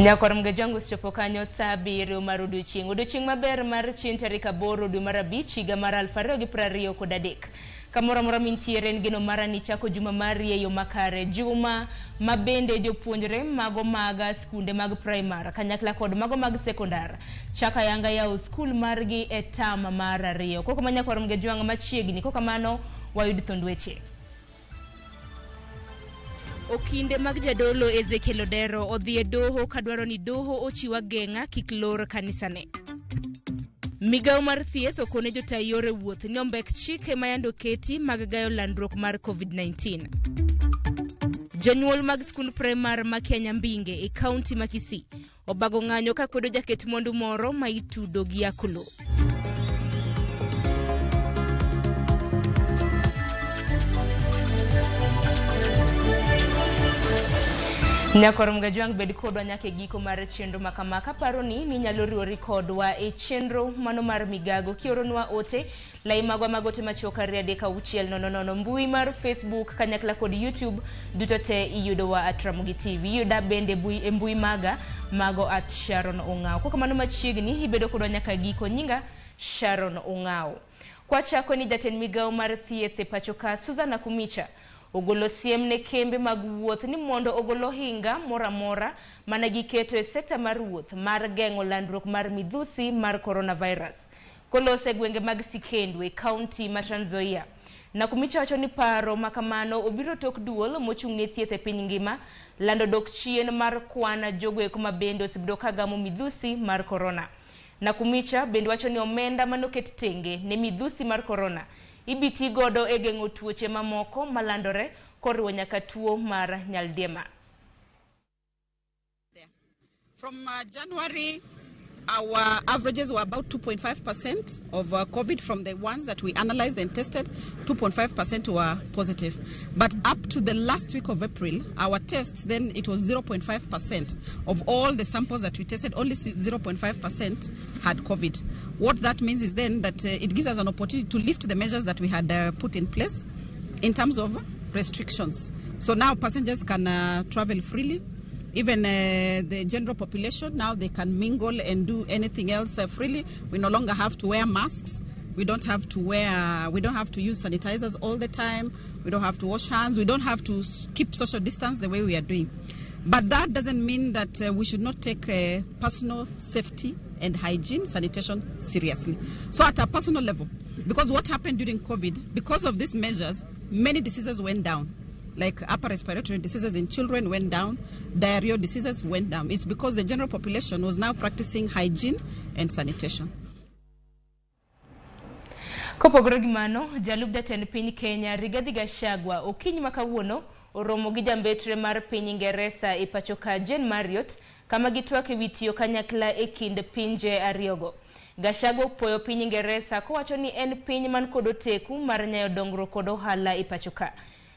Nyakwar Mgajangu osechopo kanyo saa 7 mar odiochieng'. Odiochieng' maber mar chieng' tarik 8 dwe mar 5 higa mar 2023. Kamoro amora mintiere en geno mara ni chako juma mari e yo makare. Juma ma bende jopuonjre mago mag skunde mag primar kanyakla kod mago mag sekondar chako ayanga yawo skul margi e tam mar 2. Koko ma Nyakwar Mgajwang' machiegni, kokamano wayud thond weche. Okinde mag jadolo Ezekiel Odero odhi e doho kadwaro ni doho ochiw ageng'a kik lor kanisane. Migawo mar thieth okone jota yore wuoth ni ombek chike ma yande oketi mag gayo landruok mar COVID-19. Jonyuol mag skund primar ma Kia Nyambinge e kaunti ma Kisii obago ng'anyo ka kwedo jaket mwandu moro ma itudo gi aklo. Nyakwar Mgajwang' bed kodwa nyaka e giko mar chenro ma kama. Kaparo ni ninyalo riwori kodwa e chenro mano mar migago kioronwa ote lai magwa mag ote machuok 236 00 mbui mar Facebook kanyakla kod YouTube duto te iyudowa at Ramogi TV. Iyuda bende e mbui maga mago at Sharon Ong'aw. Kokamano machiegni ibedo kodwa nyaka giko. Nyinga Sharon Ong'aw. Kwachako ni jatend migawo mar thieth e pacho ka Susan Nakhumicha ogolo siem ne kembe mag wuoth ni mondo ogol ohinga moro amora mane giketo e sekta mar wuoth mar geng'o landruok mar midhusi mar coronavirus. Kolose e gwenge mag Sikendu e kaunti ma Trans Nzoia. Nakhumicha wacho ni paro ma kamano obiro tok duol mochung' ne thieth e piny ngima lando dok chien mar kwan jogo eko ma bende osebedo ka gamo midhusi mar corona. Nakhumicha bende wacho ni omenda manoket tenge ne midhusi mar corona ibi ti godo e geng'o tuoche mamoko malandore koriwo nyaka tuo mar nyaldiema. From January, our averages were about 2.5% of COVID from the ones that we analyzed and tested, 2.5% were positive. But up to the last week of April, our tests, then it was 0.5% of all the samples that we tested, only 0.5% had COVID. What that means is then that it gives us an opportunity to lift the measures that we had put in place in terms of restrictions. So now passengers can travel freely. Even the general population, now they can mingle and do anything else freely. We no longer have to wear masks. We don't have to wear, we don't have to use sanitizers all the time. We don't have to wash hands. We don't have to keep social distance the way we are doing. But that doesn't mean that we should not take personal safety and hygiene, sanitation seriously. So at a personal level, because what happened during COVID, because of these measures, many diseases went down. Like upper respiratory diseases in children went down, diarrheal diseases went down. It's because the general population was now practicing hygiene and sanitation. Kopogore gi mano, jalup jatend piny Kenya Rigathi Gachagua okinyi ma kawuono oromo gi jambetre mar piny Ingeresa e pacho ka Jane Marriott kama gitwak ewi tiyo kanyakla e kind pinje ariyogo. Gachagua opuoyo piny Ingeresa kowacho ni en piny man kod oteku mar nyayo dongruok kod ohala e pacho ka.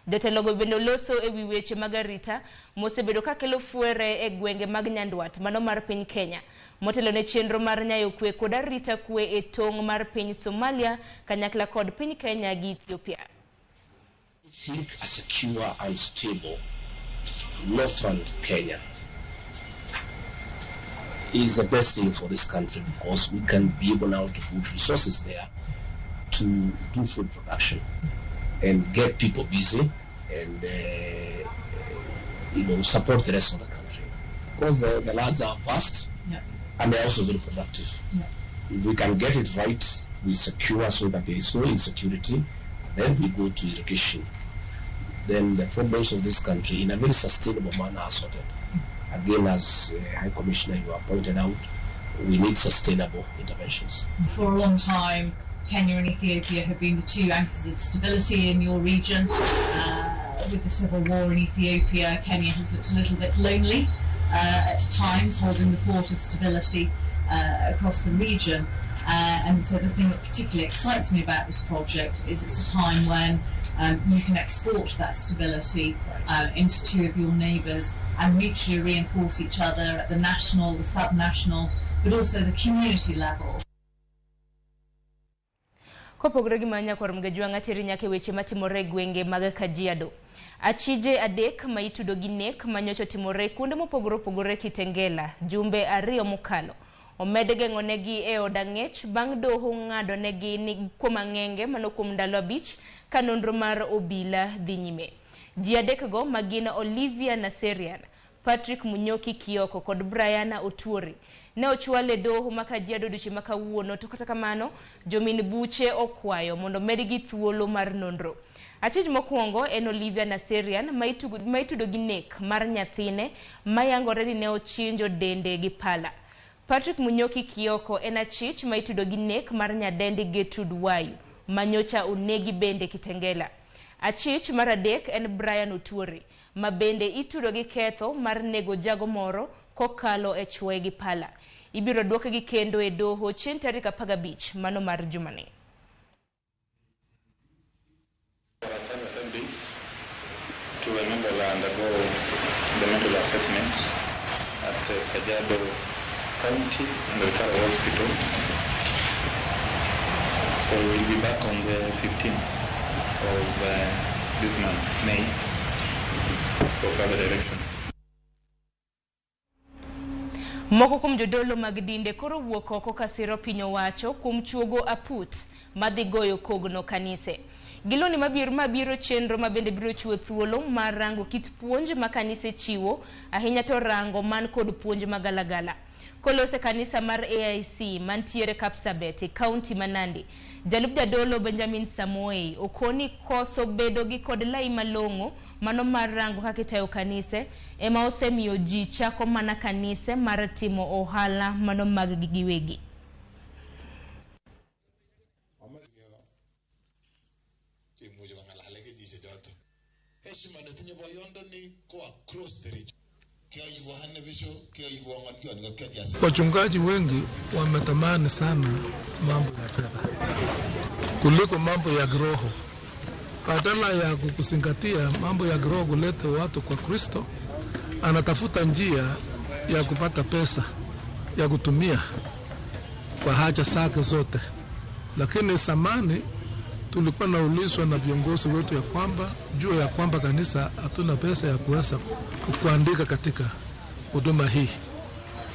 Jotelogo bende oloso ewi weche mag arita mosebedo kakelo fwere e gwenge mag Nyandwat mano mar piny Kenya. Motelo ne chenro mar nyayo kwe kod arita kwe e tong' mar piny Somalia kanyakla kod piny Kenya gi Ethiopia. I think a secure and stable northern Kenya is the best thing for this country because we can be able now to put resources there to do food production and get people busy and support the rest of the country. Because the lands are vast and they're also very productive. If we can get it right, we secure so that there is no insecurity, then we go to irrigation. Then the problems of this country in a very sustainable manner are sorted. Again, as High Commissioner, you have pointed out, we need sustainable interventions. For a long time, Kenya and Ethiopia have been the two anchors of stability in your region. With the civil war in Ethiopia, Kenya has looked a little bit lonely at times, holding the fort of stability across the region. And so the thing that particularly excites me about this project is it's a time when you can export that stability into two of your neighbours and mutually reinforce each other at the national, the sub-national, but also the community level. Kopogore gi mano nyakwar Mgajwang' ateri nyaka e weche matimore e gwenge mag Kajiado. Achije adek ma itudo gi nek manyocha otimore kuonde mopogore opogore Kitengela jumbe 2 mokalo. Omed geng'onegi e od ang'ech bang' doho ng'ado negi ni kuom ang'enge mano kuom ndalo 5 ka nonro mar obila dhi nyime. Ji adekgo ma gin Olivia Naserian, Patrick Munyoki Kioko kod Brian Otuori ne ochwal e doho ma Kajiado odiochieng' ma kawuono, to kata kamano jomin buche okwayo mondo medgi thuolo mar nonro. Achich mokwongo en Olivia Naserian ma itudo gi nek mar nyathine mayangore ni ne ochinjo dende gi pala. Patrick Munyoki Kioko en achich ma itudo gi nek mar nyadendi Gertrude Wayu manyocha onegi bende Kitengela. Achich mar adek en Brian Otuori ma bende itudo gi ketho mar nego jago moro kokalo e chwoye gi pala. Ibiro duokgi kendo e doho chieng' tarik 15 mano mar jumani. To enable undergo the mental assessment at Kajiado County and the Referral Hospital. So we'll be back on the 15th of this month, May, for further directions. Moko kuom jodolo mag dinde koro wuok oko kasiro piny owacho kuom chuogo aput madhi goyo kogno kanise. Giloni mabiro chenro ma bende biro chiwo thuolo mar rango kit puonj ma kanise chiwo, ahinya to rango man kod puonj magalagala. Kolose kanisa mar AIC mantiere Kapsabet e kaunti ma Nandi, jalup jadolo Benjamin Samoei okoni koso bedo gi kod lai malong'o mano mar rango kaka itayo kanise ema osemiyo ji chako mana kanise mar timo ohala mano mag gi giwegi. Wachungaji wengi wametamani sana mambo ya fedha kuliko mambo ya kiroho. Badala ya kuzingatia mambo ya kiroho kuleta watu kwa Kristo, anatafuta njia ya kupata pesa ya kutumia kwa haja zake zote. Lakini zamani tulikuwa naulizwa na viongozi wetu ya kwamba juu ya kwamba kanisa hatuna pesa ya kuweza kuandika katika huduma hii.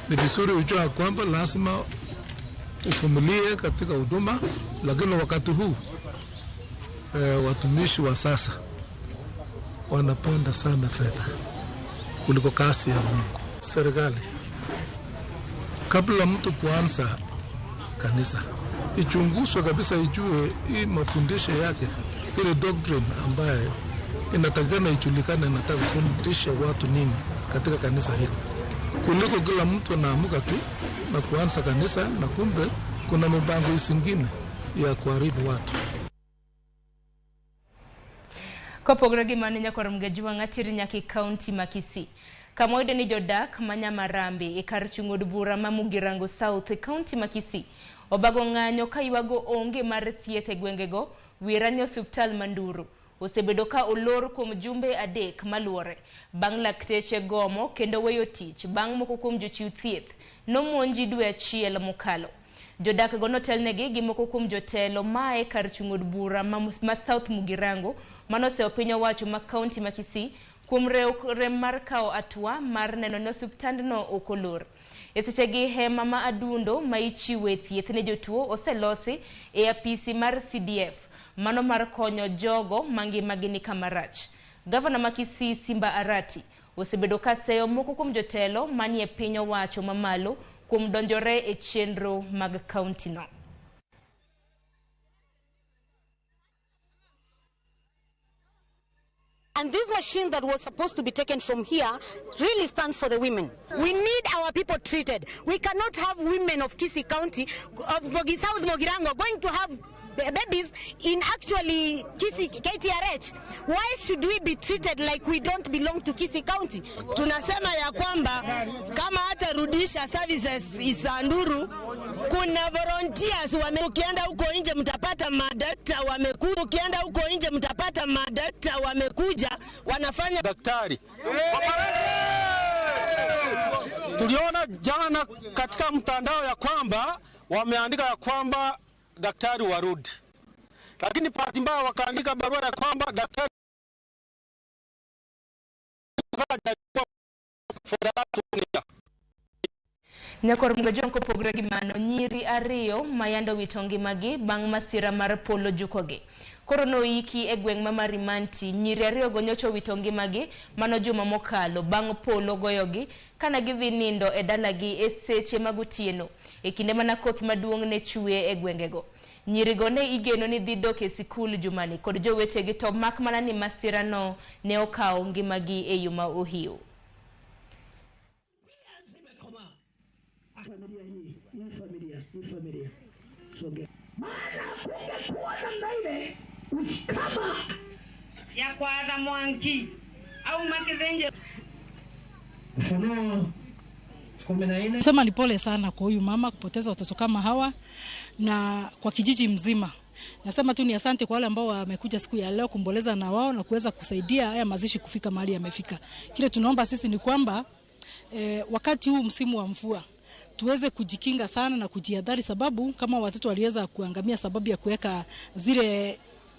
Ni vizuri ujue kwamba lazima uvumilie katika huduma, lakini wakati huu watumishi wa sasa wanapenda sana fedha kuliko kazi ya Mungu. Serikali, kabla mtu kuanza kanisa, ichunguzwe kabisa, ijue hii mafundisho yake, ile doctrine ambayo inatakikana ijulikane, inataka kufundisha watu nini katika kanisa hili, kuliko kila mtu anaamuka tu na kuanza kanisa na kumbe kuna mipango isingine ya kuharibu watu. Kopogore gi mano nyakwar Mgajwang' ateri nyaka e kaunti ma Kisii. Kama oyudo ni jodak ma Nyamarambe e kar chung' od bura ma Mugirango South e kaunti ma Kisii obago ng'anyo ka ywago onge mar thieth e gwengego. Wira ni osiptal ma Nduru osebedo ka olor kuom jumbe 3 maluwore bang' lakteche gomo kendo weyo tich bang' moko kuom jochiw thieth nomonji dwe 1 mokalo. Jodak go notelnegi gi moko kuom jotelo mae kar chung' od bura ma South Mugirango manoseyo piny owacho ma kaunti ma Kisii kuom rem mar kawo atua mar neno ni osiptandno ok olor. E sechegi hema ma adundo ma ichiwe thieth ne jotuo oselosi e apisi mar CDF mano mar konyo jogo mangimagi ni kama rach. Gavana ma Kisii Simba Arati osebedo ka seyo moko kuom jotelo manie piny owacho mamalo kuom donjore e chenro mag kaunti no. And this machine that was supposed to be taken from here really stands for the women. We need our people treated. We cannot have women of Kisii County, of South Mugirango, going to have babies in actually Kisii, KTRH. Why should we be treated like we don't belong to Kisii County? Tunasema ya kwamba kama hatarudisha services Isanduru, kuna volunteers ukienda huko nje mtapata madakta wamekuja, ukienda huko nje mtapata madakta wamekuja wanafanya daktari. Tuliona jana katika mtandao ya kwamba wameandika ya kwamba daktari warudi. Lakini bahati mbaya wakaandika barua ya kwamba daktari for the last 1 year. Nyakor Mgajwang' kopogore gi mano, nyiri ariyo mayande owito ngimagi bang' masira mar polo jukogi. Koro noiki e gweng' ma Marimanti, nyiri ariyogo nyocha owito ngimagi mano juma mokalo bang' polo goyogi kana gidhi nindo e dalagi e seche mag otieno e kinde mana koth maduong' ne chwe e gwengego. Nyirigo ne igeno ni dhi dok e sikul jumani kod jowetegi to mak mana ni masirano ne okawo ngimagi e yo ma ohiu. Ya kwatha mwanki au makithenje. Ufunuo 14. Sema ni pole sana kwa huyu mama kupoteza watoto kama hawa na kwa kijiji mzima. Nasema tu ni asante kwa wale ambao wamekuja siku ya leo kumboleza na wao na kuweza kusaidia haya mazishi kufika mahali yamefika. Kile tunaomba sisi ni kwamba wakati huu msimu wa mvua tuweze kujikinga sana na kujihadhari, sababu kama watoto waliweza kuangamia sababu ya kuweka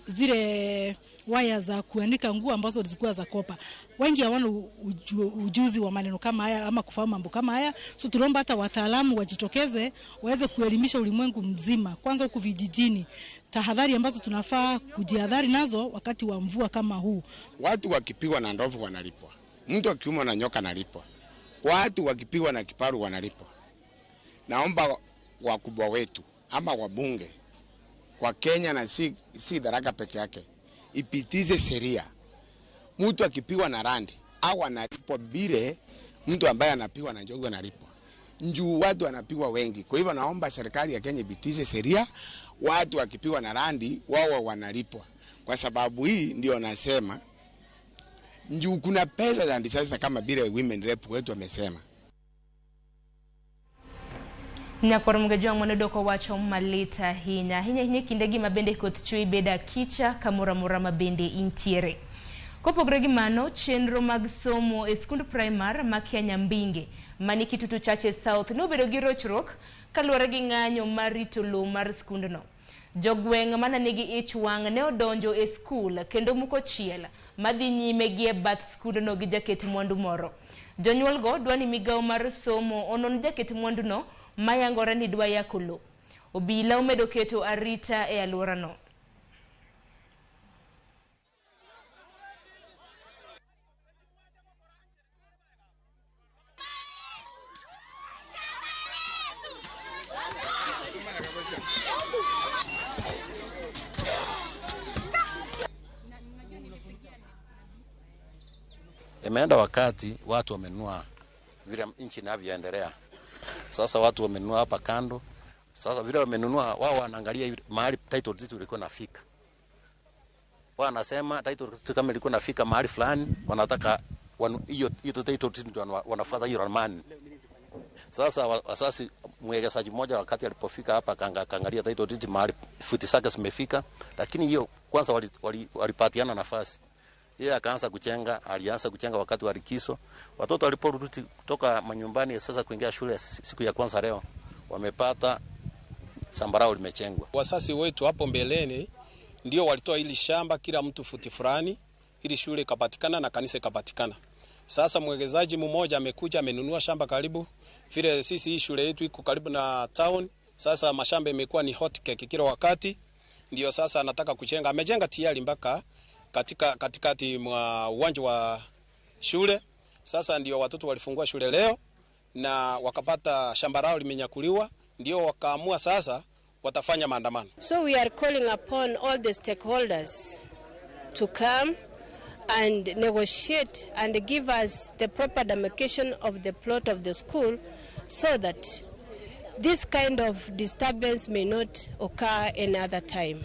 zile waya za kuanika nguo ambazo zilikuwa za kopa. Wengi hawana ujuzi wa maneno kama haya ama kufahamu mambo kama haya. So tunaomba hata wataalamu wajitokeze waweze kuelimisha ulimwengu mzima, kwanza huku vijijini, tahadhari ambazo tunafaa kujihadhari nazo wakati wa mvua kama huu. Watu wakipigwa na ndovu wanalipwa, mtu akiumwa na nyoka analipwa, watu wakipigwa na kiparu wanalipwa. Naomba wakubwa wetu ama wabunge kwa Kenya na si Tharaka peke yake ipitize sheria. Mtu akipigwa na randi au analipwa bile, mtu ambaye anapigwa na njogu analipwa. Njuu watu wanapigwa wengi. Kwa hivyo naomba serikali ya Kenya ipitize sheria, watu wakipigwa na randi wao wanalipwa. Kwa sababu hii ndio nasema njuu kuna pesa za sasa kama bile women rep wetu wamesema. Nyakwar Mgajwang' mane odok wacho malit ahinya. Ahinya ahinya kindegi ma bende koth chwe bedo akicha kamoro amora ma bende intiere. Kopogore gi mano, chenro mag somo e skund primar ma Kenya Mbinge mani Kitutu Chache South nobedo gi rochruok kaluwore gi ng'anyo mar rito lowo mar skundno. Jogweng' mana nigi ich wang' ne odonjo e skul kendo muko chiel madhi nyime gi e bath skundno gi jaket mwandu moro. Jonyuolgo dwa ni migawo mar somo onon jaket mwanduno mayangore ni dwa yako lowo. Obila omedo keto arita e alworano. Imeenda wakati watu wamenunua vile nchi inavyoendelea. Sasa watu wamenunua hapa kando. Sasa vile wamenunua wao wanaangalia mahali title deed ilikuwa nafika. Wao wanasema title deed kama ilikuwa nafika mahali fulani, wanataka hiyo title deed ndio wanafuata hiyo ramani. Sasa wasasi mwegezaji mmoja wakati alipofika hapa akaangalia title deed mahali futi zake zimefika, lakini hiyo kwanza walipatiana nafasi. Yeye akaanza kujenga, alianza kujenga wakati wa likizo. Watoto waliporudi kutoka manyumbani sasa kuingia shule siku ya kwanza leo, wamepata sambarau limejengwa. Wasasi wetu hapo mbeleni ndio walitoa ili shamba kila mtu futi fulani ili shule ikapatikana na kanisa ikapatikana. Sasa mwegezaji mmoja amekuja amenunua shamba karibu. Vile sisi hii shule yetu iko karibu na town, sasa mashamba imekuwa ni hot cake kila wakati. Ndio sasa anataka kujenga, amejenga tayari mpaka katikati mwa uwanja wa shule. Sasa ndio watoto walifungua shule leo na wakapata shamba lao limenyakuliwa, ndio wakaamua sasa watafanya maandamano. So we are calling upon all the stakeholders to come and negotiate and give us the proper demarcation of the plot of the school so that this kind of disturbance may not occur any other time.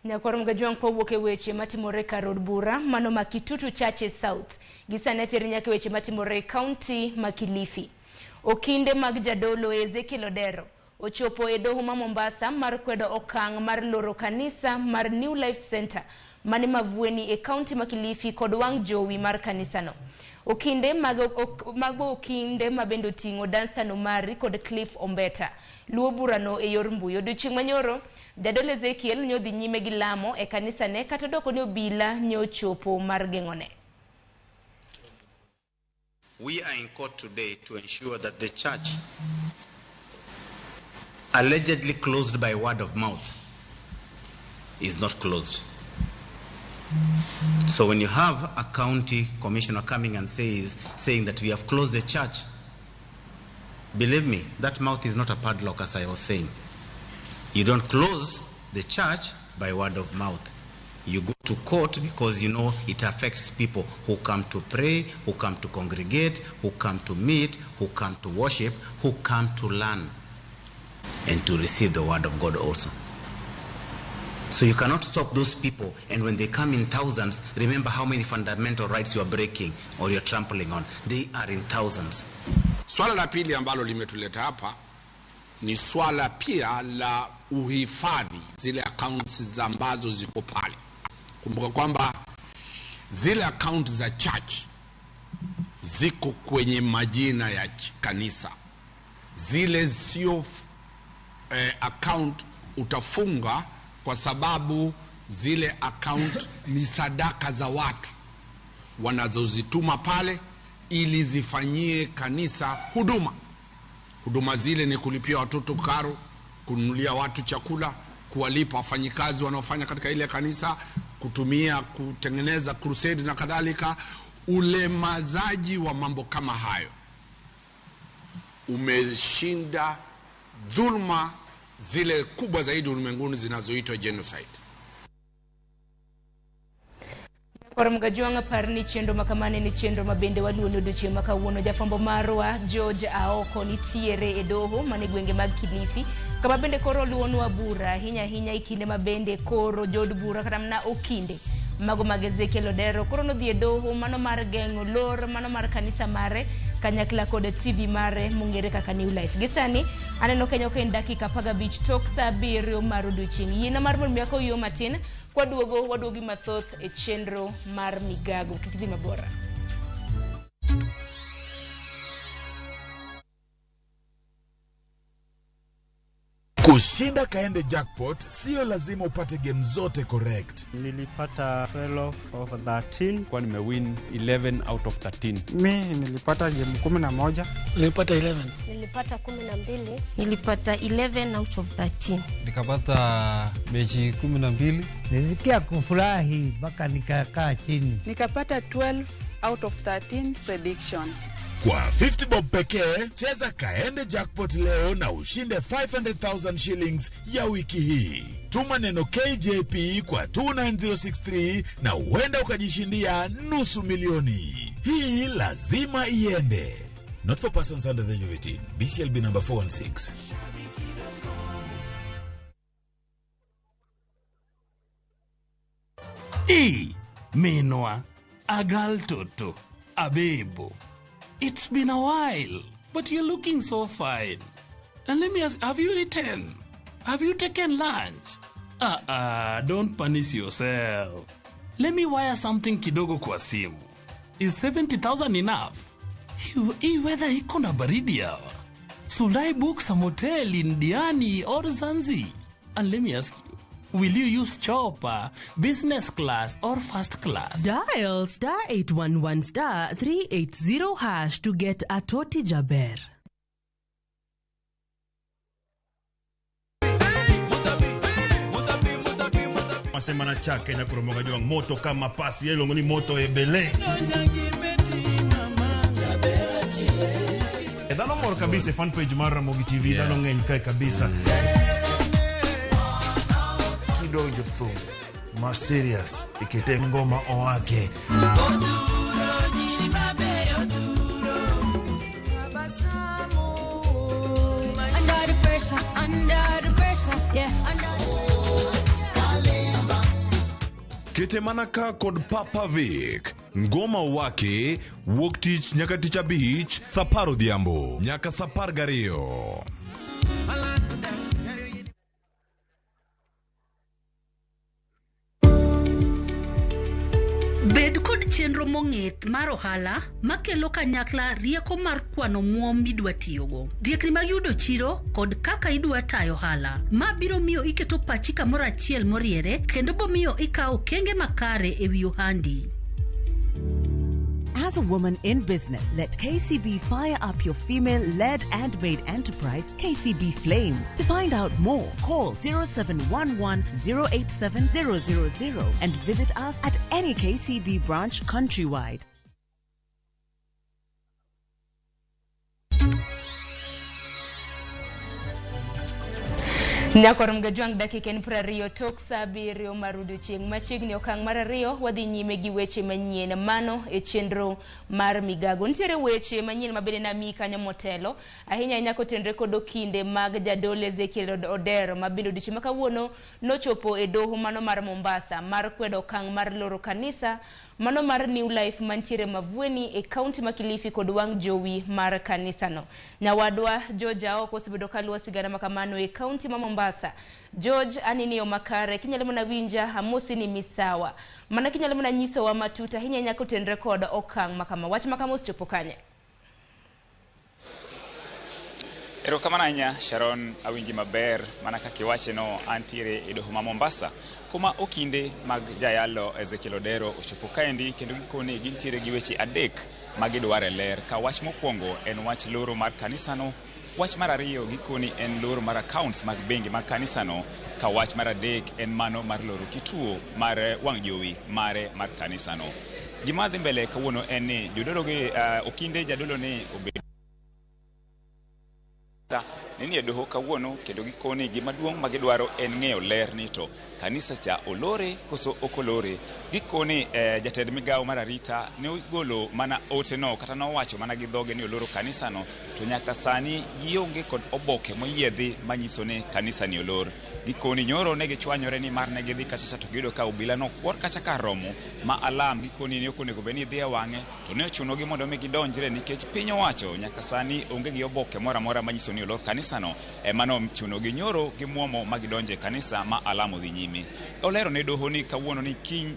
Nyakwar Mgajwang' kowuok e weche matimore kar od bura mano ma Kitutu Chache South. Gisani ateri nyaka weche matimore e kaunti ma Kilifi. Okinde mag jadolo Ezekiel Odero ochopo e doho ma Mombasa mar kwedo okang' mar loro kanisa mar New Life Center mane Mavueni e kaunti ma Kilifi kod wang' jowi mar kanisano. Okinde mago okinde ma bende oting'o Danstan Omari kod Cliff Ombeta luwo burano e yor mbui. Odiochieng' manyoro, Jadolo Ezekiel ne odhi nyime gi lamo e kanisane kata odoko ni obila ne ochopo mar geng'one. We are in court today to ensure that the church, allegedly closed by word of mouth, is not closed. So when you have a county commissioner coming and saying that we have closed the church, believe me, that mouth is not a padlock, as I was saying. You don't close the church by word of mouth. You go to court because you know it affects people who come to pray, who come to congregate, who come to meet, who come to worship, who come to learn and to receive the word of God also. So you cannot stop those people, and when they come in thousands, remember how many fundamental rights you are breaking or you are trampling on. They are in thousands. Swala la pili ambalo limetuleta hapa ni swala pia la uhifadhi zile accounts ambazo ziko pale. Kumbuka kwamba zile account za church ziko kwenye majina ya kanisa. Zile sio account utafunga kwa sababu zile account ni sadaka za watu wanazozituma pale ili zifanyie kanisa huduma. Huduma zile ni kulipia watoto karo, kununulia watu chakula, kuwalipa wafanyikazi wanaofanya katika ile kanisa, kutumia kutengeneza crusade na kadhalika. Ulemazaji wa mambo kama hayo umeshinda dhulma zile kubwa zaidi ulimwenguni zinazoitwa genocide. Koromgajuanga parni chenro makamane ni chenro mabende waluo ni odiochieng' makawuono. Jafwambo marwa George Aoko nitiere e doho mane gwenge mag Kilifi kama bende koro luonwa bura ahinya ahinya e kinde mabende koro jood bura kata mana okinde mago mag Ezekiel Odero koro nodhi e doho mano mar geng'o lor mano mar kanisa mare kanyakla kod TV mare mong'ere kaka New Life. Gi sani aneno Kenya ok en dakika 15 tok saa 7 mar odiochieng'. Yiena mar mondo mi akow matin kwaduogo waduogi mathoth e chenro mar migago. Kik dhi mabor. Kushinda Kaende Jackpot sio lazima upate game zote correct. Nilipata 12 of 13. Kwa nimewin 11 out of 13. Mi nilipata game 11. Nilipata 11. Nilipata 12. Nilipata 11 out of 13. Nikapata mechi 12. Nilisikia kufurahi mpaka nikakaa chini. Nikapata 12 out of 13 prediction. Kwa 50 bob pekee, cheza Kaende Jackpot leo na ushinde 500,000 shillings ya wiki hii. Tuma neno KJP kwa 29063 na uenda ukajishindia 500,000. Hii lazima iende. Not for persons under the age of 18. BCLB number 416. E, Minwa, Agal Toto, Abebo. It's been a while, but you're looking so fine. And let me ask, have you eaten? Have you taken lunch? Don't punish yourself. Let me wire something kidogo kwa simu. Is 70,000 enough? Hii weather iko na baridi hawa. Should I book some hotel in Diani or Zanzi? And let me ask you, will you use chopper, business class, or first class? Dial star 811 star 380 hash to get a Toti Jaber. Masema na chake na kuromoga juang moto kama pasi yelo ngoni moto ebele. Dhano mor kabisa fan page mar Ramogi TV, dhano ng'eny kae kabisa. Kidonjo thum ma serious ikete ngoma owake. Under the pressure, under the pressure, yeah, under. Kete mana ka kod Papa Vic ngoma wake wuok tich nyaka tich abich saa 10 odhiambo nyaka saa 12. mong'ith mar ohala makelo kanyakla rieko mar kwano omuom midwa tiyogo. Riekni mag yudo chiro kod kaka idwa tayo ohala. Ma biro miyo iketo pachi kamoro achiel moriere kendo bomiyo ikawo okenge makare e wi ohandi. As a woman in business, let KCB fire up your female led and made enterprise, KCB Flame. To find out more, call 0711 087 000 and visit us at any KCB branch countrywide. Nyakor Mgajwang' dakika en 20 tok saa 7 mar odiochieng'. Machiegni okang' mar 2 wadhi nyime gi weche manyien mano e chenro mar migago. Nitiere weche manyien mabende namiyi kanyo motelo ahinya ahinya kotenore kod okinde mag jadolo Ezekiel Odero ma bende odiochieng' ma kawuono nochopo e doho mano mar Mombasa mar kwedo okang' mar loro kanisa mano mar New Life mantiere Mavueni e kaunti ma Kilifi kod wang' jowi mar kanisano. Nyawadwa George Aoko osebedo kaluwo sigana makamano e kaunti ma Mombasa. George, anini yo makare, kinyalo mana winja amosi ni misawa. Mana kinyalo mana nyisowa matut ahinya ahinya kotenore kod okang' makama. Wach makama osechopo kanye? Erokamano ahinya Sharon, awinji maber mana kaka iwache no antiere e doho ma Mombasa kuma okinde mag jayalo Ezekiel Odero ochopo kaendi kendo gikone gintiere gi weche adek magidwaro e ler. Ka wach mokwongo en wach loro mar kanisano, wach mar ariyo gikoni en loro mar accounts mag bengi mag kanisano, ka wach mar adek en mano mar loro kituo mar wang' jowi mare mar kanisano. Gima dhi mbele kawuono en ni jodolo gi okinde jadolo ni obedo ni e doho kawuono kendo gikoni gima duong' ma gidwaro en ng'eyo ler ni to kanisa cha olore koso ok olore. Gikoni jatend migawo mar arita ne ogolo mana ote no kata nowacho mana gi dhoge ni oloro kanisano, to nyaka sani gionge kod oboke moyiedhi manyiso ni kanisa ni olor. Gikoni nyoro ne gichwanyore ni mar ne gidhi kachacha to giyudo ka obila nokwor kacha kar romo ma alam gikoni ne ok onego bed ni dhi e wang'e, to ne ochunogi mondo mi gidonjre nikech piny owacho nyaka sani onge gi oboke moro amora manyiso ni olor kanisano. Ema nochuno gi nyoro gi muomo ma gidonje kanisa ma alam odhi nyime. Olero ne doho ni kawuono ni kiny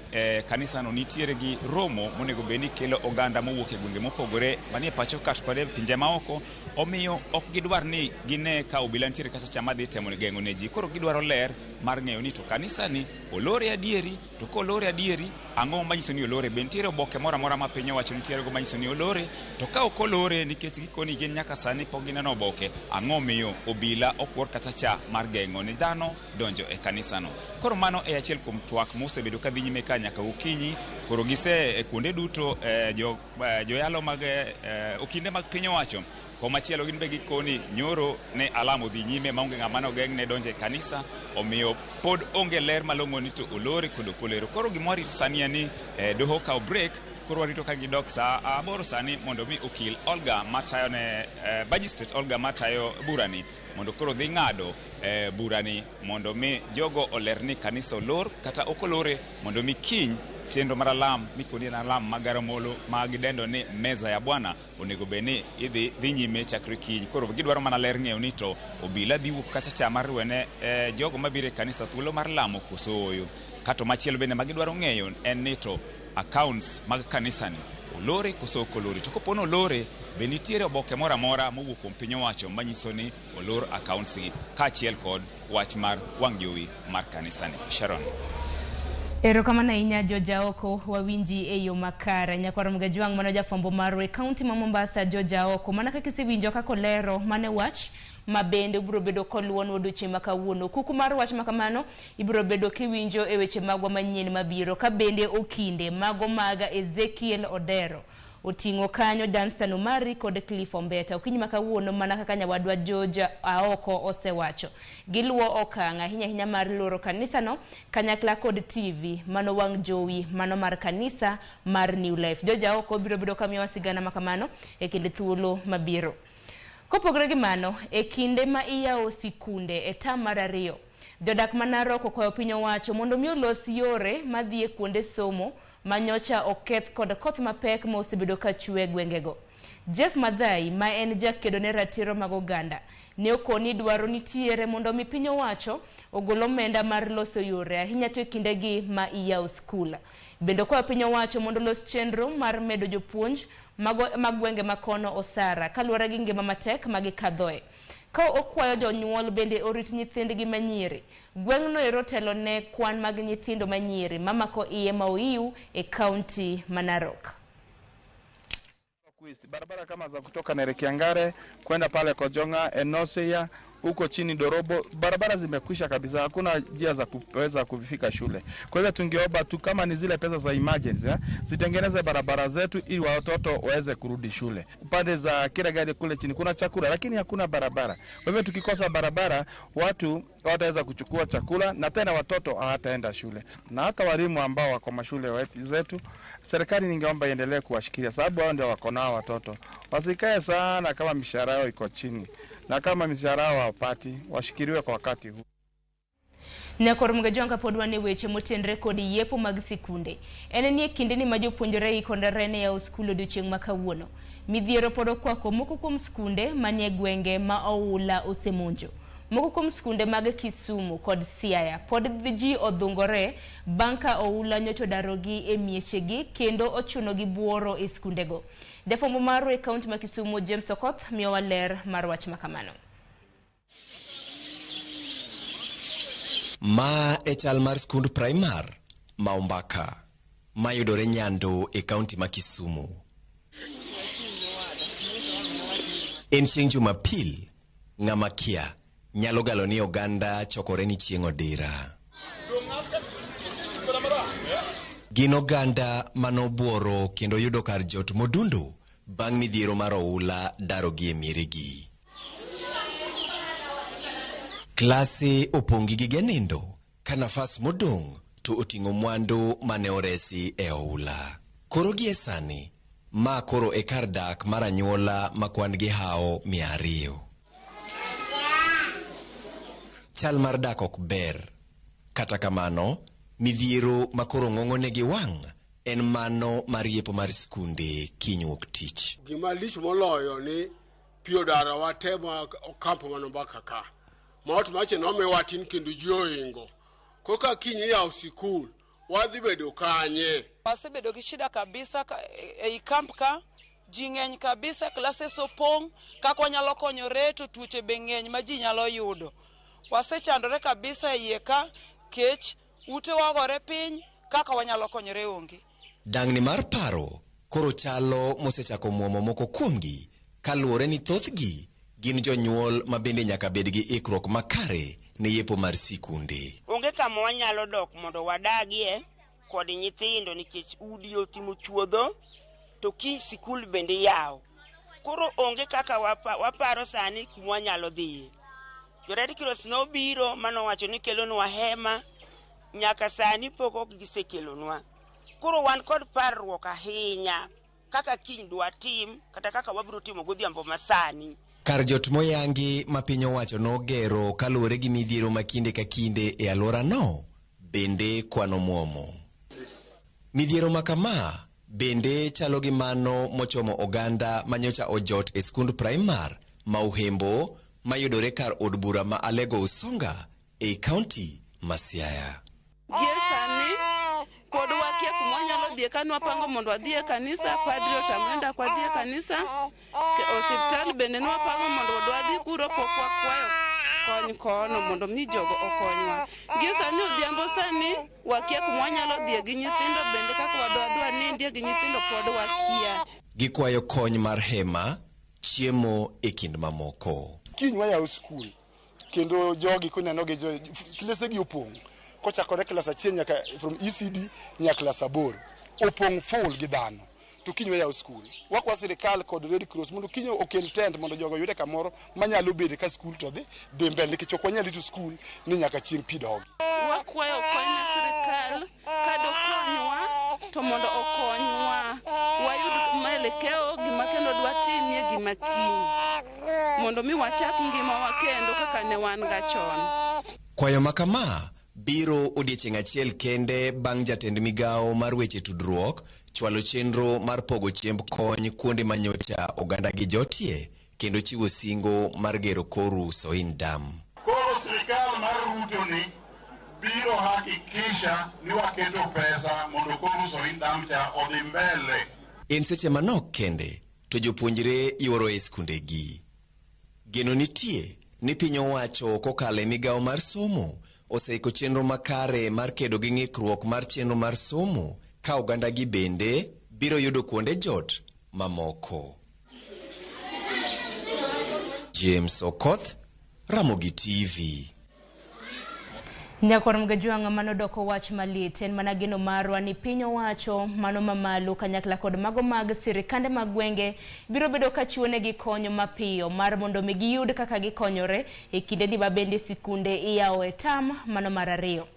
kanisano nitiere gi romo monego bed ni kelo oganda mowuok e gwenge mopogore manie pacho ka to kod e pinje maoko, omiyo ok gidwar ni gine ka obila nitiere kachacha madhi temo geng'o ne ji. Koro gidwaro ler mar ng'eyo ni to kanisani olore adieri, to kolore adieri ang'o manyiso ni olore? Be nitiere oboke moro amora ma piny owacho nitiere go manyiso ni olore? To ka ok olore nikech gikoni gin nyaka sani pok gineno oboke, ang'o miyo obila okwor kachacha mar geng'o ni dhano donjo e kanisano? Koro mano e achiel kuom twak mosebedo ka dhi nyime ka nyaka okinyi. Koro gise e kuonde duto joyalo mag okinde mag piny owacho. Komachielo gin be gikoni nyoro ne alam odhi nyime maonge ng'ama nogeng'ne donjo e kanisa, omiyo pod onge ler malong'o ni to olore kod ok olero. Koro gima warito sani en ni doho okawo break, koro warito ka gidok saa 8 sani mondo mi okil Olga matayo ne magistrate Olga matayo burani mondo koro dhi ng'ado burani mondo mi jogo oler ni kanisa olor kata ok olore, mondo mi kiny chenro mar alam mikoni en alam mag garamolo ma gidendo ni meza ya Bwana onego bed ni idhi dhi nyime chakre kiny. Koro gidwaro mana ler ng'eyo ni to obila dhi wuok kachacha mar wene jogo mabiro e kanisa thuolo mar lamo koso ooyo. Kato machielo bende ma gidwaro ng'eyo en ni to accounts mag kanisani olore koso ok olore, to kopo ni olore be nitiere oboke moro amora mowuok kuom piny owacho manyiso ni olor accounts gi, kaachiel kod wach mar wang' jowi mar kanisani. Sharon. Erokamano ahinya George Aoko, wawinji e yo makare. Nyakwar Mgajwang' mano jafwambo marwa e kaunti ma Mombasa, George Aoko. Mana kaka isewinjo kaka olero mane wach ma bende ubiro bedo koluwonwa odiochieng' ma kawuono. Kuku mar wach makamano ibiro bedo kiwinjo e weche magwa manyien mabiro, ka bende okinde mago mag Ezekiel Odero oting'o kanyo Danstan Omari kod Cliff Ombeta. Okinyi ma kawuono mana kaka nyawadwa George Aoko osewacho, giluwo okang' ahinya ahinya mar loro kanisano kanyakla kod TV mano wang' jowi mano mar kanisa mar New Life. George Aoko biro bedo kamiyowa sigana makamano e kinde thuolo mabiro. Kopogore gi mano, e kinde ma iyawo sikunde e tam mar 2, jodak ma Narok okwayo piny owacho mondo mi olos yore madhi e kuonde somo manyocha oketh kod koth mapek ma osebedo ka chwe gwengego. Jeff Madhai, ma en jakedo ne ratiro mag oganda, ne okoni dwaro nitiere mondo mi piny owacho ogol omenda mar loso yore ahinya to e kindegi ma iyawo skul. Bende okwayo piny owacho mondo olos chenro mar medo jopuonj mag gwenge makono osara kaluwore gi ngima matek ma gikadhoe. Ka okwayo jonyuol bende orit nyithindgi manyiri. Gweng'no ero telo ne kwan mag nyithindo manyiri mamako iye ma oiw e kaunti ma Narok. Barabara kama za kutoka Nerekiangare kwenda pale Kojonga, Enosia, huko chini Dorobo, barabara zimekwisha kabisa, hakuna njia za kuweza kufika shule. Kwa hivyo tungeomba tu kama ni zile pesa za emergency, zitengeneze barabara zetu ili watoto waweze kurudi shule. Upande za Kiragadi kule chini kuna chakula lakini hakuna barabara. Kwa hivyo tukikosa barabara, watu wataweza kuchukua chakula na tena watoto hawataenda shule. Na hata walimu ambao wako mashule zetu, serikali ningeomba iendelee kuwashikilia sababu hao ndio wako nao watoto. Wasikae sana kama mishahara yao iko chini. Na kama mishahara yao hawapati, washikiliwe kwa wakati huu. Nyakor Mgajwanga pod wan e weche motenre kod yepo mag sikunde. En ni e kindeni ma jopuonjre ikondore ne yawo skul odiochieng' ma kawuono. Midhiero pod okwako moko kuom skunde manie gwenge ma oula osemonjo. Moko kuom skunde mag Kisumu kod Siaya pod ji odhungore bang' ka oula nyocha odarogi e miechegi kendo ochunogi buoro e skundego. Jafwambo marwa e kaunti ma Kisumu James Okoth miyowa ler mar wach makamano. Ma e chal mar skund primar ma Ombaka mayudore Nyando e kaunti ma Kisumu. En chieng' Jumapil, ng'ama kia nyalo galo ni oganda chokore ni chieng' odira. Gin oganda manobuoro kendo yudo kar jot modundo bang' midhiero mar oula darogi e mieregi. Klase opong' gi gige nindo ka nafas modong' to oting'o mwandu mane oresi e oula. Koro gie sani, ma koro e kar dak mar anyuola ma kwan gi hawo 200. Chal mar dak ok ber. Kata kamano, midhiero ma koro ng'ong'onegi wang' en mano mar yepo mar skunde kiny wuok tich. Gima lich moloyo ni pi odarowa te ma kampo man Ombaka ka. Ma ot mache nomiwa tin kendo ji ohingo. Koka kiny iyawo sikul, wadhi bedo kanye? Wasebedo gi shida kabisa ei kamp ka, ji ng'eny kabisa, classes opong', kaka wanyalo konyore to tuoche be ng'eny ma ji nyalo yudo. Wasechandore kabisa e iye ka, kech, ute wagore piny, kaka wanyalo konyore onge. Dang'ni mar paro koro chalo mosechako muomo moko kuomgi kaluwore ni thothgi gin jonyuol ma bende nyaka bed gi ikruok makare ne yepo mar sikunde. Onge kama wanyalo dok mondo wadagie kod nyithindo nikech udi otimo chuodho to kiny sikul bende yawo. Koro onge kaka waparo sani kuma wanyalo dhiye. Jo Red Cross nobiro manowacho ni kelonwa hema, nyaka sani pok ok gisekelonwa. Koro wan kod parruok ahinya kaka kiny dwatim kata kaka wabiro timo godhiambo masani. Kar jot moyangi ma piny owacho nogero kaluwore gi midhiero ma kinde ka kinde e alworano bende kwano muomo. Midhiero ma kama bende chalo gi mano mochomo oganda manyocha ojot e skund primar ma Uhembo mayudore kar od bura ma Alego Usonga ei kaunti ma Siaya. Gie sani pod wakia kuma wanyalo dhiye ka nwapango mondo wadhi e kanisa, padri otamre ndak wadhi e kanisa, osiptal bende nwapango mondo wadhi kuro pok wakwayo kony kono mondo mi jogo okonywa. Gie sani odhiambo sani wakia kuma wanyalo dhiye gi nyithindo bende kaka wadwa wanindie gi nyithindo pod wakia. Gikwayo kony mar hema, chiemo e kind mamoko. Kiny wayawo skul kendo jogi kuneno gi klese gi opong'. Kochakore klas 1 nyaka from ECD nyaka klas 8 opong' full gi dhano. To kiny wayawo skul. Wakwa sirikal kod Red Cross mondo kiny okel tent mondo jogo oyude kamoro manyalo bedo ka skul to dhi mbele nikech ok wanyal rito skul ni nyaka chieng' pi dog. Wakwayo kony ne sirikal kadokonywa to mondo okonywa wayud maelekeo gima kendo dwatimie gima kiny mondo mi wachak ngimawa kendo kaka ne wan ga chon. Kwayo ma kama Biro odiechieng' achiel kende bang' jatend migawo mar weche tudruok chwalo chenro mar pogo chiemb kony kuonde manyocha oganda gi jotie kendo chiwo singo mar gero koru Soin Dam. Koro sirikal mar Ruto ni biro hakikisha ni waketo pesa mondo koru Soin Dam cha odhi mbele. En seche manok kende to jopuonjre yuoro e skundegi. Geno nitie ni piny owacho kokalo e migawo mar somo oseiko chenro makare mar kedo gi ng'ikruok mar chenro mar somo ka oganda gi bende biro yudo kuonde jot mamoko. James Okoth, Ramogi TV. Nyakwar Mgajwang' mano doko wach malit en mana geno marwa ni piny owacho mano mamalo kanyakla kod mago mag sirikande mag gwenge biro bedo ka chiwo negi kony mapiyo mar mondo mi giyud kaka gikonyore e kindeni ma bende sikunde iyawo e tam mano mar ariyo.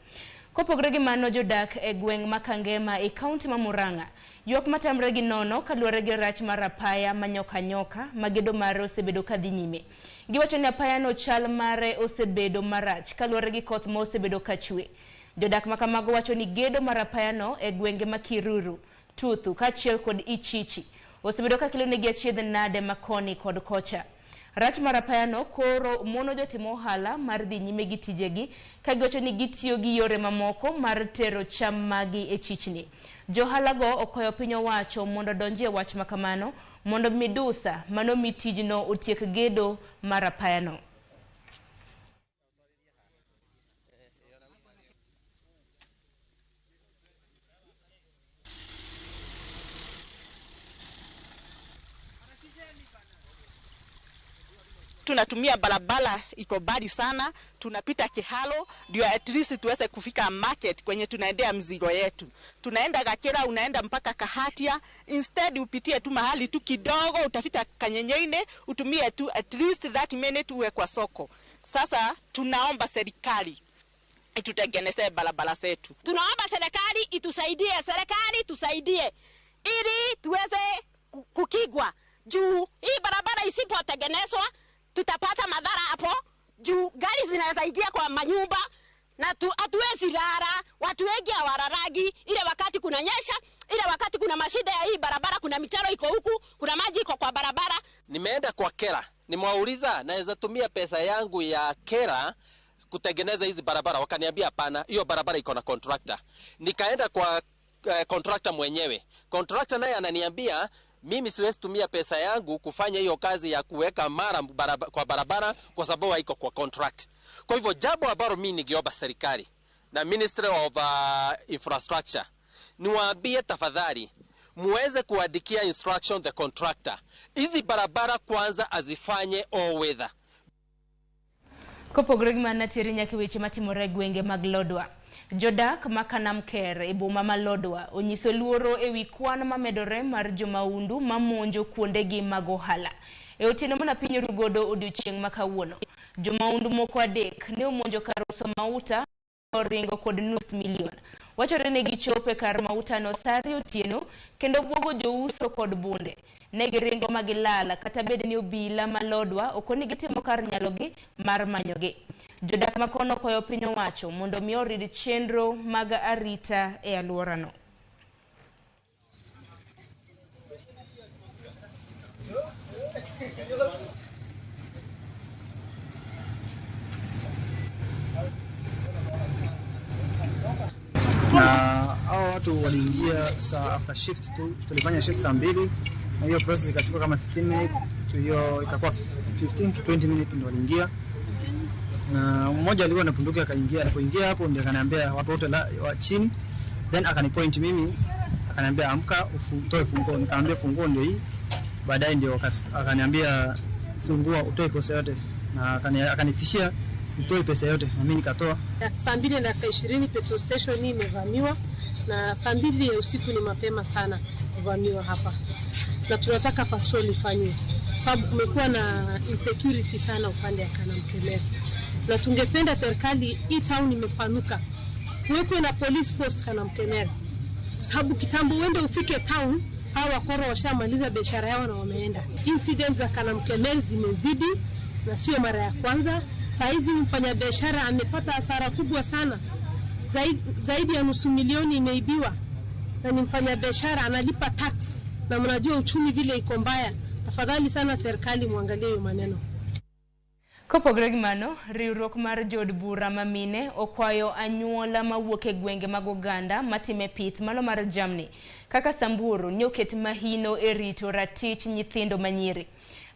Kopogore gi mano, jodak e gweng' ma Kangema e kaunti ma Murang'a ywak matamre gi nono kaluwore gi rach mar apaya ma nyoka nyoka ma gedo mare osebedo ka dhi nyime. Giwacho ni apayano chal mare osebedo marach kaluwore gi koth ma osebedo ka chwe. Jodak ma kamago wacho ni gedo mar apayano e gwenge ma Kiruru, Tuthu kaachiel kod Ichichi osebedo ka kelo negi achiedh nade ma koni kod kocha. Rach mar apayano koro mono jotim ohala mar dhi nyime gi tijegi ka giwacho ni gitiyo gi yore mamoko mar tero cham magi e chichni. Johalago okwayo piny owacho mondo odonjie wach makamano mondo midusa mano mi tijno otiek gedo mar apayano. Tunatumia barabara iko mbali sana, tunapita Kihalo ndio at least tuweze kufika market kwenye tunaendea mzigo yetu. Tunaenda Gakera, unaenda mpaka Kahatia, instead upitie tu mahali tu kidogo utafika Kanyenyeine, utumie tu at least 30 minutes uwe kwa soko. Sasa tunaomba serikali itutengenezee barabara zetu. Tunaomba serikali itusaidie, serikali tusaidie ili tuweze kukigwa juu hii barabara isipotengenezwa tutapata madhara hapo juu gari zinaweza ingia kwa manyumba na hatuwezi lala. Watu wengi hawalalagi ile wakati kunanyesha, ile wakati kuna mashida ya hii barabara, kuna micharo iko huku, kuna maji iko kwa barabara. Nimeenda kwa Kera, nimewauliza naweza tumia pesa yangu ya Kera kutengeneza hizi barabara, wakaniambia hapana, hiyo barabara iko na contractor. Nikaenda kwa contractor mwenyewe, contractor naye ananiambia mimi siwezi tumia pesa yangu kufanya hiyo kazi ya kuweka mara kwa barabara kwa sababu haiko kwa contract. Kwa hivyo jambo ambalo mimi ningeomba serikali na Ministry of Infrastructure niwaambie tafadhali muweze kuandikia instruction the contractor. Hizi barabara kwanza azifanye all weather. Kopogore gi mano natiere nyaka weche matimore e gwenge mag Lodwar. Jodak ma Kanamker e boma ma Lodwar onyiso luoro ewi kwan mamedore mar jomaundu mamonjo kuondegi mag ohala. E otieno mana piny orugodo odiochieng' ma kawuono, jomaundu moko 3 ne omonjo kar uso mauta oringo kod 500,000. Wachore ni gichopo e kar mautano saa 2 otieno kendo buogo jouso kod bunde. Ne giringo ma gilala kata bed ni obila ma Lodwar okoni gitimo kar nyalogi mar manyogi. Jodak makono kwayo piny owacho mondo mi orid chenro mag arita e alworano. Na hao watu waliingia saa after shift tu, tulifanya shift saa 2 na hiyo process ikachukua kama 15 minutes, hiyo ikakuwa 15 to 20 minutes ndio waliingia. Na mmoja alikuwa na bunduki akaingia, alipoingia hapo ndio akaniambia watu wote wa chini, then akanipoint mimi, akaniambia amka utoe funguo, nikamwambia funguo ndio hii. Baadaye ndio akaniambia fungua utoe pesa yote, na akanitishia nitoe pesa yote na mimi nikatoa. Saa 2:20 petrol station hii imevamiwa, na saa 2 ya usiku ni mapema sana kuvamiwa hapa. Na tunataka patrol ifanywe sababu kumekuwa na insecurity sana upande ya Kanamkemer. Na tungependa serikali, hii town imepanuka, kuwekwe na police post Kanamkemer, sababu kitambo uende ufike town hawa wakora washamaliza biashara yao na wameenda. Incidents za Kanamkemer zimezidi na sio mara ya kwanza. Saizi mfanyabiashara amepata hasara kubwa sana Zaidi ya 500,000 imeibiwa, na ni mfanyabiashara analipa tax, na mnajua uchumi vile iko mbaya. Tafadhali sana serikali muangalie hiyo maneno. Kopogore gi mano, riwruok mar jood bura mamine okwayo anyuola mawuok e gwenge mag oganda matime pith mano mar jamni kaka Samburu ni oket mahino e rito ratich nyithindo manyiri.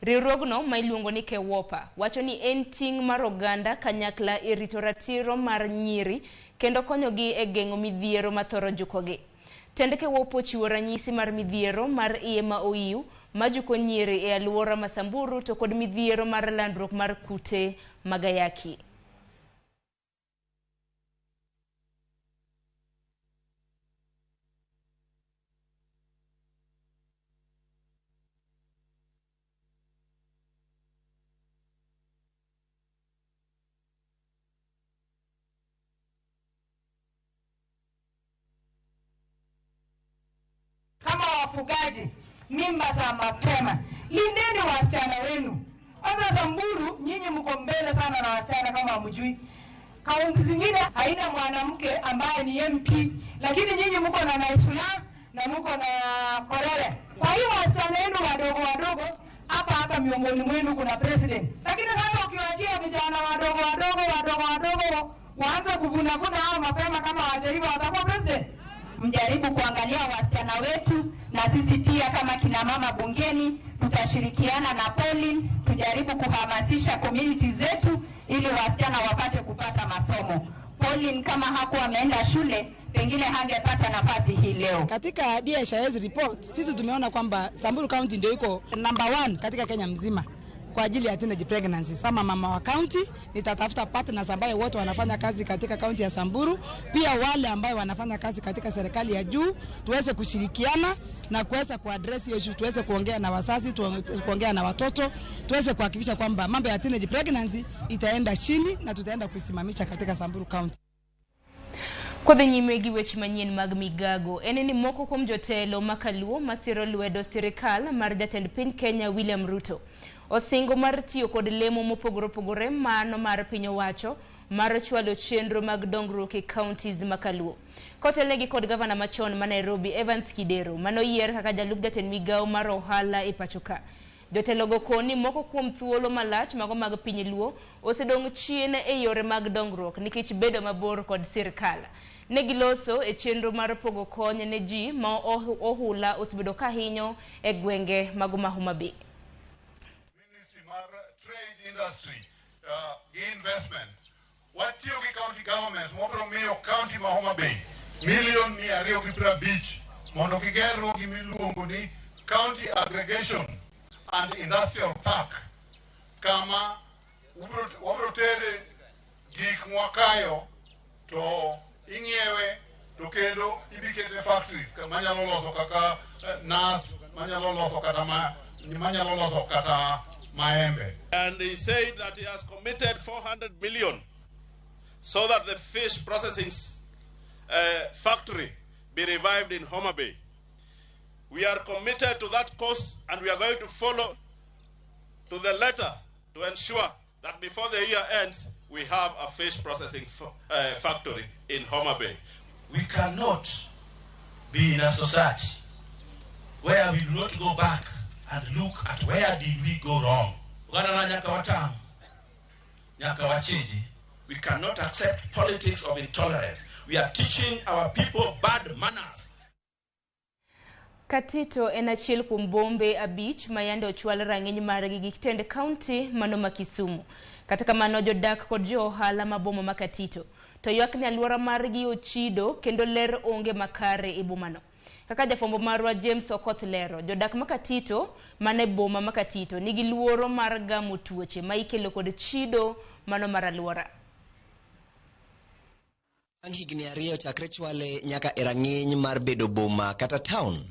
Riwruogno ma iluongo ni KEWOPA wacho ni en ting' mar oganda kanyakla e rito ratiro mar nyiri kendo konyogi e geng'o midhiero mathoro jukogi. Tend KEWOPA ochiwo ranyisi mar midhiero mar iye ma oiw majuko nyiri e alwora ma Samburu to kod midhiero mar landruok mar kute mag ayaki. Kama wafugaji, mimba za mapema, lindeni wasichana wenu. Hata Samburu nyinyi mko mbele sana na wasichana kama hamjui. Kaunti zingine haina mwanamke ambaye ni MP, lakini nyinyi mko na Naisula na mko na Korere. Kwa hiyo wasichana wenu wadogo wadogo hapa hata miongoni mwenu kuna president. Lakini sasa ukiwaachia vijana wadogo wadogo wadogo wadogo waanze kuvuna vuna hao mapema kama hawajaiva watakuwa president. Mjaribu kuangalia wasichana wetu, na sisi pia kama kina mama bungeni tutashirikiana na Pauline tujaribu kuhamasisha community zetu ili wasichana wapate kupata masomo. Pauline kama hakuwa ameenda shule pengine hangepata nafasi hii leo. Katika DHIS report sisi tumeona kwamba Samburu County ndio iko number 1 katika Kenya mzima kwa ajili ya teenage pregnancy. Kama mama wa county nitatafuta partners ambaye wote wanafanya kazi katika county ya Samburu, pia wale ambaye wanafanya kazi katika serikali ya juu, tuweze kushirikiana na kuweza kuaddress hiyo issue, tuweze kuongea na wazazi, kuongea na watoto, tuweze kuhakikisha kwamba mambo ya teenage pregnancy itaenda chini na tutaenda kuisimamisha katika Samburu County. Kodhi nyime gi weche manyien mag migago en ni moko kuom jotelo makaluo masiro lwedo sirikal mar jatend piny Kenya William Ruto osingo mar tiyo kod lemo mopogore opogore mano mar piny owacho mar chwalo chenro mag dongruok e counties makaluo. Kotelnegi kod gavana machon ma Nairobi Evans Kidero manoyier kaka jalup jatend migawo mar ohala e pacho ka. Jotelogo koni moko kuom thuolo malach mago mag piny Luo osedong' chien e yore mag dongruok nikech bedo mabor kod sirkal. Ne giloso e chenro mar pogo kony ne ji ma ohula osebedo ka hinyo e gwenge mag Homa Bay. Trade industry investment. Watiyo gi county governments mobiro miyo county ma Homa Bay milion 250 mondo gigergo gimiluongo ni county aggregation and industrial park, kama wabiro tere gik mwakayo to ing'iewe to kendo ibikete factories manyalo loso kaka nas, manyalo loso kata manyalo loso kata maembe. And he said that he has committed 400 million so that the fish processing factory be revived in Homa Bay. We are committed to that cause, and we are going to follow to the letter to ensure that before the year ends, we have a fish processing factory in Homa Bay. We cannot be in a society where we do not go back and look at where did we go wrong. We cannot accept politics of intolerance. We are teaching our people bad manners. Katito en achiel kuom bombe 5 ma yande ochwal rang'iny margi gi tend county mano ma Kisumu. Kata kamano jodak kod jo ohala ma boma ma Katito to ywak ni alwora margi ochido kendo ler onge makare e bomano. Kaka jafwambo marwa James Okoth lero, jodak ma Katito mane boma ma Katito nigi luoro mar gamo tuoche ma ikelo kod chido mano mar alwora. Bang' higni 2 chakre chwale nyaka e rang'iny mar bedo boma kata town,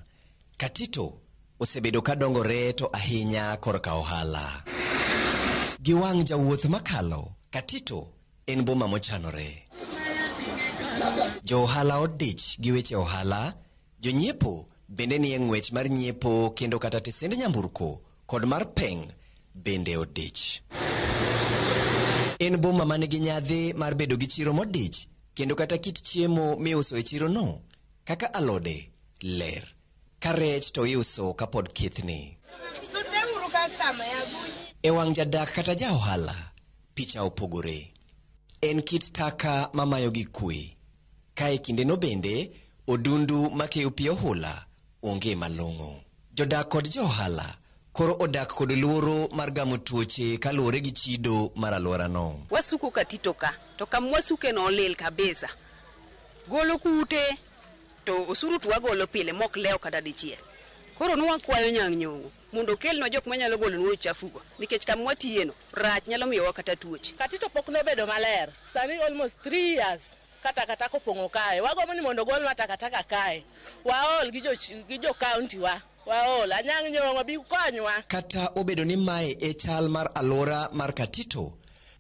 Katito osebedo ka dongore to ahinya korka ohala. Gi wang' jawuoth makalo, Katito en boma mochanore. Jo ohala odich gi weche ohala, jonyiepo bende nie ng'wech mar nyiepo kendo kata tesend nyamburko kod mar peng' bende odich. En boma manigi nyadhi mar bedo gi chiro modich Kendo kata kit chiemo miuso e chirono, kaka alode, ler. Ka rech to iuso kapod kithni. E wang' jadak kata ja ohala, picha opogore. En kit taka mamayo gi kwe. Ka e kindeno bende, odundu makeyo pi ohula onge malong'o. Jodak kod jo ohala koro odak kod luoro mar gamo tuoche kaluwore gi chido mar alworano. Wasuko Katito ka, to kama wasuke no olil kabisa. Golo kute to osuru to wagolo pile mok lew kata dichiel. Koro nwakwayo Nyang' Nyong'o mondo okelnwa jok manyalo golonwa uchafu go nikech kama watiye no rach nyalo miyowa kata tuoche. Katito pok nobedo maler. Sani almost 3 years ka takataka opong'o kae. Wagombo ni mondo ogolnwa takataka kae. Waol gi jo, gi jo county wa. Waol. Anyang' Nyong'o bi konywa. Kata obedo ni mae e chal mar alwora mar Katito,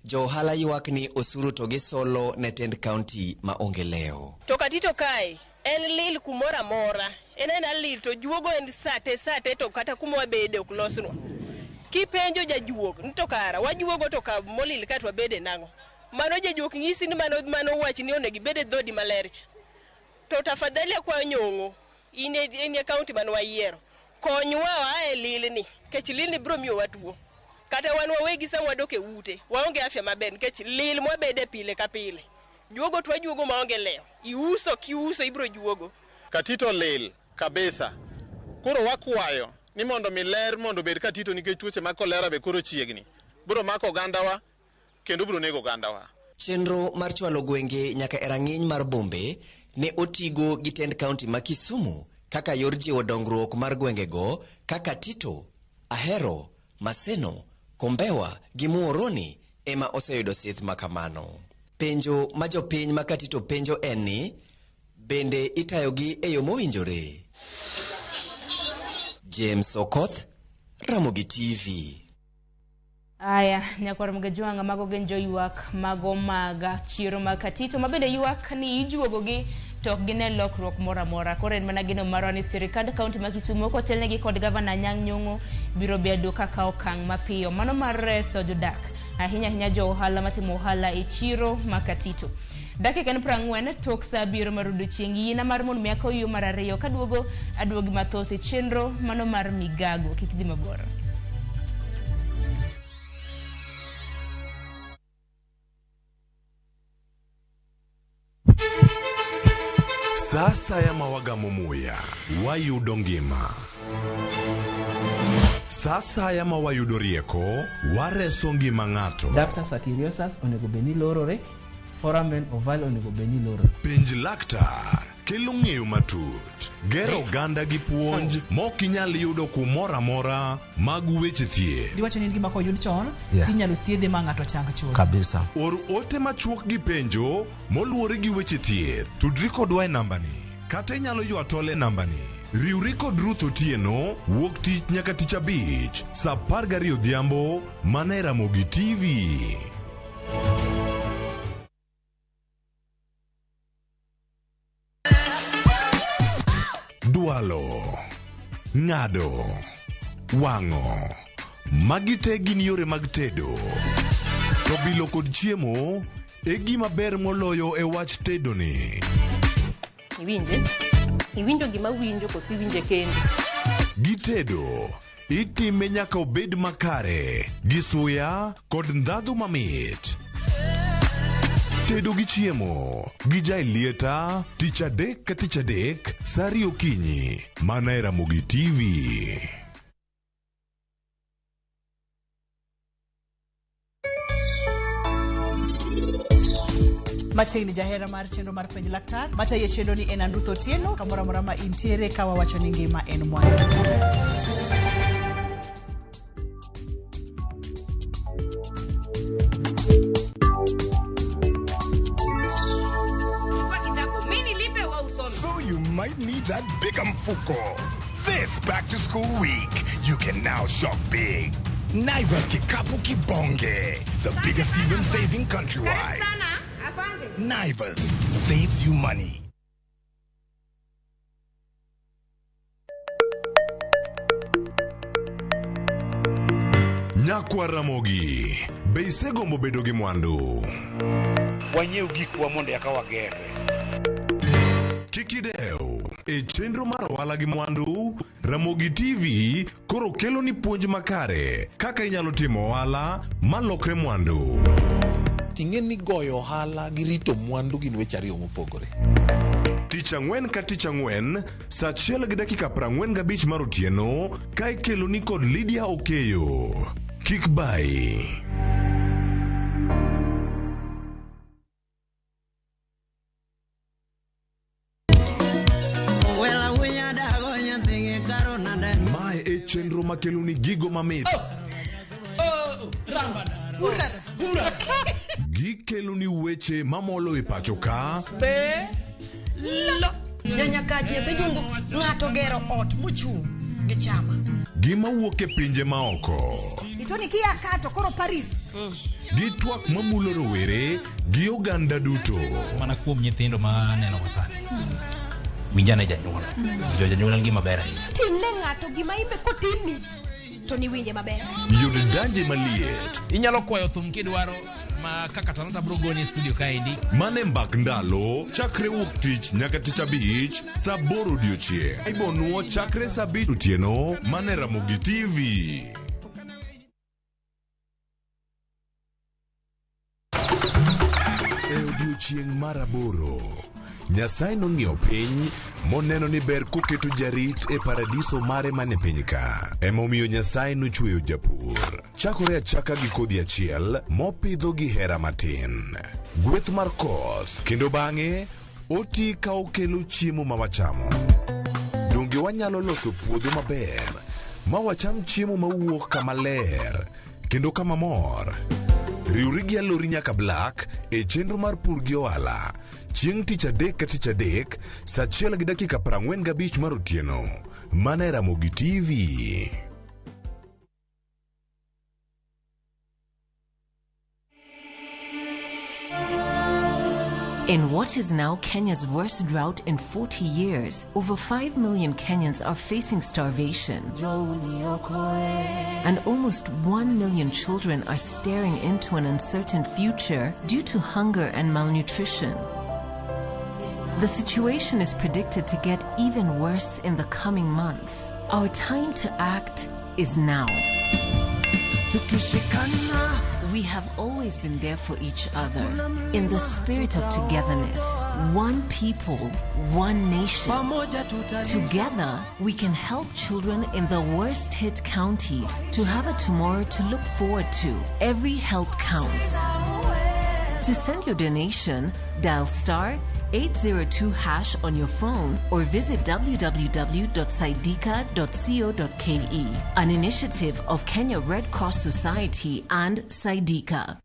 jo ohala ywak ni osuru to gisolo ne tend kaunti ma onge lewo. To Katito kae en lil kumoro amora. En aena lil to juogo en sate sate to kata kuma wabede ok losnwa. Kipenjo jajuok ni to kara wajuogo to ka molil ka to wabede nang'o? Mano jajuok nyisi ni mano mano wach ni onego ibed e dhodi maler cha. To tafadhali akwayo Nyong'o, in e, in e kaunti mane wayiero. Konywa waa e lilni, nikech lilni biro miyowa tuo. Kata wan wawegi sama wadok e ute, waonge afya maber nikech lil mwabede pile ka pile. Juogo to wajuogo maonge lewo. Iuso kiuso ibiro juogo. Katito lil kabisa. Koro wakwayo ni mondo mi ler mondo obed Katito nikech tuoche mag kolera be koro chiegni. Biro mako ogandawa kendo biro nego ogandawa. Chenro mar chwalo gwenge nyaka e rang'iny mar bombe ne otigo gi tend kaunti ma Kisumu kaka yor jiwo dongruok mar gwengego kaka Katito, Ahero, Maseno, Kombewa gi Muhoroni ema oseyudo sith ma kamano. Penjo ma jopiny ma Katito penjo en ni, bende itayogi e yo mowinjore? James Okoth, Ramogi TV. Aya, nyakwar Mgajwanga, mago gin joywak mago mag chiro mag Katito ma bende ywak ni ijuogogi to ok gine lokruok moro amora. Koro en mana geno marwa ni sirikand kaunti ma Kisumu kotelnegi kod gavana Anyang' Nyong'o biro bedo kaka okang' mapiyo mano mar reso jodak ahinya ahinya jo ohala matimo ohala e chiro ma Katito. Dakika en 40 tok sa 7 mar odiochieng'. Yiena mar mondo mi akaw yo mar ariyo kaduogo aduogi mathoth e chenro mano mar migago. Kik dhi mabor. Sa asaya ma wagamo muya, wayudo ngima. Sa asaya ma wayudo rieko, wareso ngima ng'ato. Ductus arteriosus onego bed ni lorore, foramen ovale onego bed ni lorore. Penj laktar kelo ng'eyo matut, gero oganda gi puonj mok inyal yudo kumoro amora mag weche thieth. Diwacho ni en gima koyud chon Yeah. tinyalo thiedhe ma ng'ato chang chuth. Kabisa. Or ote machuok gi penjo moluwore gi weche thieth. Tudri kodwa e nambani kata inyalo ywa tol e nambani. Riwri kod Ruth Otieno wuok tich nyaka tich abich saa 12 odhiambo mana e Ramogi TV. Dwalo, ng'ado, wang'o. Magi te gin yore mag tedo. To bilo kod chiemo e gima ber moloyo e wach tedoni. Iwinje? Iwinjo gima winjo koso iwinje kendi? Gitedo, itime nyaka obed makare, gi suya kod ndhadhu mamit. Tedo gi chiemo gi Jaelieta tich adek ka tich adek sa ariyo okinyi mana e Ramogi TV. Machiegni jahera mar chenro mar penj laktar matayo chenro ni en Andruth Otieno kamoro amora ma intiere ka wawacho ni ngima en mwandu. So you might need that big mfuko. This back to school week, you can now shop big. Naivas Kikapu Kibonge, the biggest season saving countrywide. Naivas saves you money. Nyakwa Ramogi, Be isegombo bedo gi mwandu? Wanyiew gikwa mondo eka wagerre. Kik idew. E chenro mar ohala gi mwandu, Ramogi TV koro kelo ni puonj makare kaka inyalo timo ohala malokre mwandu. Ting'e ni goyo ohala gi rito mwandu gin weche ariyo mopogore. Tich ang'wen ka tich ang'wen, saa 1:45 mar otieno, ka ikelo ni kod Lydia Okeyo. Kik bayi. Mae e chenro makelo ni gigo mamit. Gikelo ni weche mamolo e pacho ka. Be lo nyanyakach nyathi jungu ng'ato gero ot mochung' gi chama. Gima wuok e pinje maoko. Itoni kia kato koro Paris. Gi twak mamulo rowere gi oganda duto. Mana kuom nyithindo ma aneno go sani. Winjane janyuol. Jo janyuol en gima ber ahinya. Timne ng'ato gima imbe kotimni to niwinje maber. Yud danje maliet. Inyalo kwayo thum kidwaro ma kaka Talanta bro goni e studio kaendi. Mane mbak ndalo chakre wuok tich nyaka tich abich saa 8 odiochieng'. Ibonuo chakre saa 5 otieno mane Ramogi TV. E odiochieng' mar 8, Nyasaye nong'iyo piny moneno ni ber koketo jarit e paradiso mare mane piny ka. Emomiyo Nyasaye nochweyo japur. Chakore achaka gi kodhi achiel mopidho gi hera matin. Gweth mar koth kendo bang'e oti ka okelo chiemo ma wachamo. Donge wanyalo loso puodho maber ma wacham chiemo mawuok kama ler kendo kama mor? Riwri gi Alori nyaka Black e chenro mar pur gi ohala. Chieng' tich adek ka tich adek, saa 1:45 mar otieno. Mana e Ramogi TV. In what is now Kenya's worst drought in 40 years, over 5 million Kenyans are facing starvation. And almost 1 million children are staring into an uncertain future due to hunger and malnutrition. The situation is predicted to get even worse in the coming months. Our time to act is now. We have always been there for each other in the spirit of togetherness. One people, one nation. Together, we can help children in the worst hit counties to have a tomorrow to look forward to. Every help counts. To send your donation, dial star 802# on your phone or visit www.saidika.co.ke. An initiative of Kenya Red Cross Society and Saidika.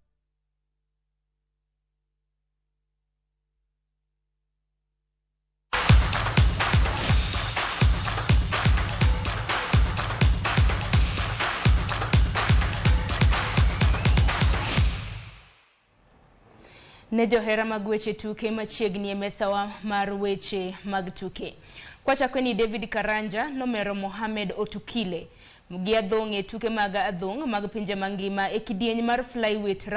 Ne johera mag weche tuke machiegni e mesawa mar weche mag tuke. Kwachako ni David Karanja nomero Mohamed Otukile gi adhong' e tuke mag adhong' mag pinje mangima e kidieny mar flyweight.